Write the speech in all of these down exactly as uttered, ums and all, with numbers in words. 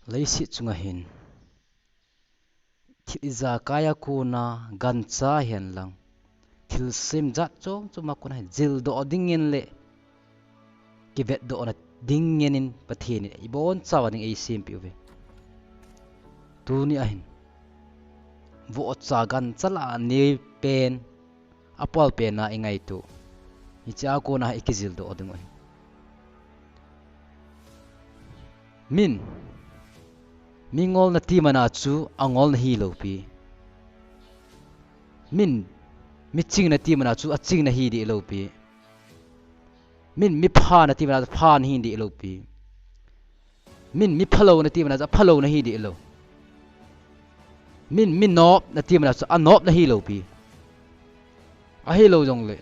Leiset chunga hin thil ijakai a kona gancha hen lang, thilsem jat chom chom a kona hin jildoh dingin le kivetdohna dingin in Pathen in ibonchauva ding eisempeh uve. Tuni ahin vohcha gancha lah a nei pen, apal pen a ingaito. Hiche a kona ikijildoh ding u ahi. Min, mingol nati mana chu angol nahi lou pi. Min, miching nati mana chu aching nahi deh lou pi. Min, mipha nati mana chu pha nahi deh lou pi. Min, miphalou nati mana chu aphalou nahi deh lou. Min, minop nati mana chu anop nahi lou pi. Ahilou jongle,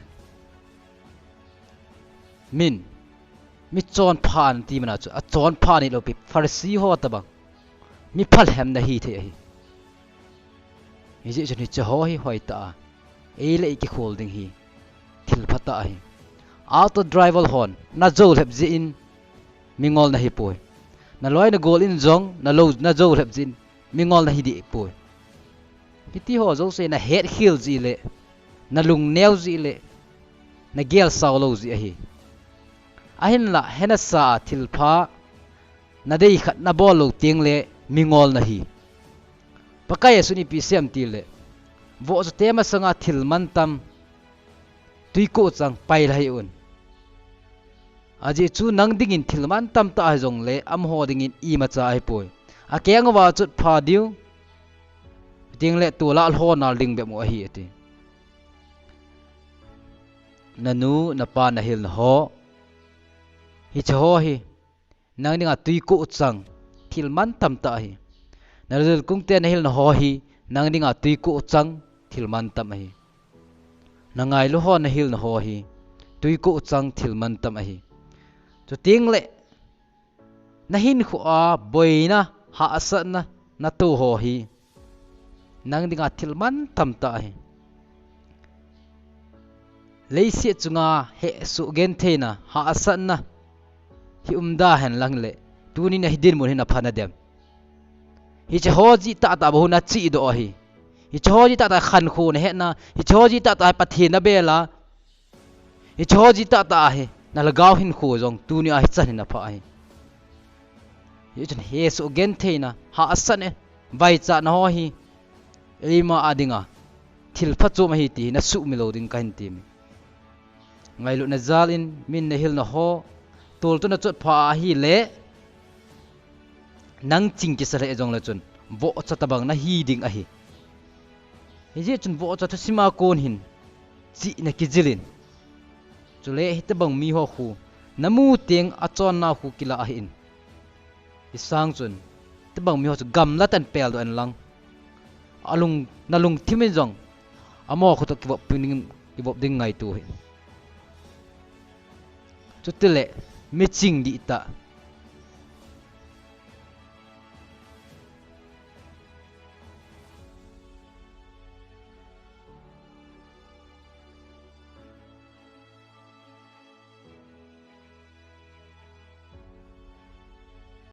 min, michonpha nati mana chu achonpha nahi lou pi. Pharisee ho tobang miphalhem nahi thei ahi. Hijeh chun hiche ho hi hoitah a eile ikikhol ding hi thil phatah ahi. Auto driver hon najou lhep jeh in mingol nahi poi. Naloi nagol in jong nalou, najou lhep jeh in mingol nahi deh poi. Hiti ho jouse nahetkhel jeh le, nalungneo jeh le, nagelsao lou jeh ahi. Ahinla, hena sa a thilpha nadei khat nabol lou tengle mingol nahi. Pakai a sun ipi asei em tile, vohchate masanga thil mantam, twikoh chang pailha hih un. Ajeh chu nang dingin thil mantam tah ahi jongle, amaho dingin imacha ahipoi. Akeng uva achot pha diu, tengle tol'a lhon nal ding bep u ahi ati. Nanu, napa, nahilna ho, hiche ho hi nang dinga twikoh chang thil mantam tah ahi. Nalulkung te, nahilna ho hi nang dinga twikoh chang thil mantam ahi. Nangailu ho, nahilna ho hi twikoh chang thil mantam ahi. Chutengle nahinkhoa boina, hahsatna nato ho hi nang dinga thil mantam tah ahi. Leiset chunga hesoh gentheina, hahsatna hi umda henlang le, tunin ahi dinmun hi napha nadem? Hiche ho jeh tahtah bou nachedoh ahi. Hiche ho jeh tahtah khankho nahetna, hiche ho jeh tahtah Pathen nabel a, hiche ho jeh tahtah hi nalhagao hinkho jong tunia hichan hi napha ahi. Hichun hesoh gentheina, hahsatna, vaichatna ho hi eima a dinga thil phachom ahi ti hi nasuhmil lou ding kahin temme. Ngailutna jal in min, nahilna ho toltoh nachot pha ahile, nang ching kisa lheh jongle chun vohcha tobang nahi ding ahi. Hijeh chun vohcha thusima kon hin chihna kijil in, chule hitobang miho khu namu teng achonnau khu kilah hih in. Hisang chun hitobang miho chu gamla tah in peldoh inlang, alung, nalungthim in jong amaho khu toh kivop ding, kivop ding ngaito hih in. Chutile, miching dihtah,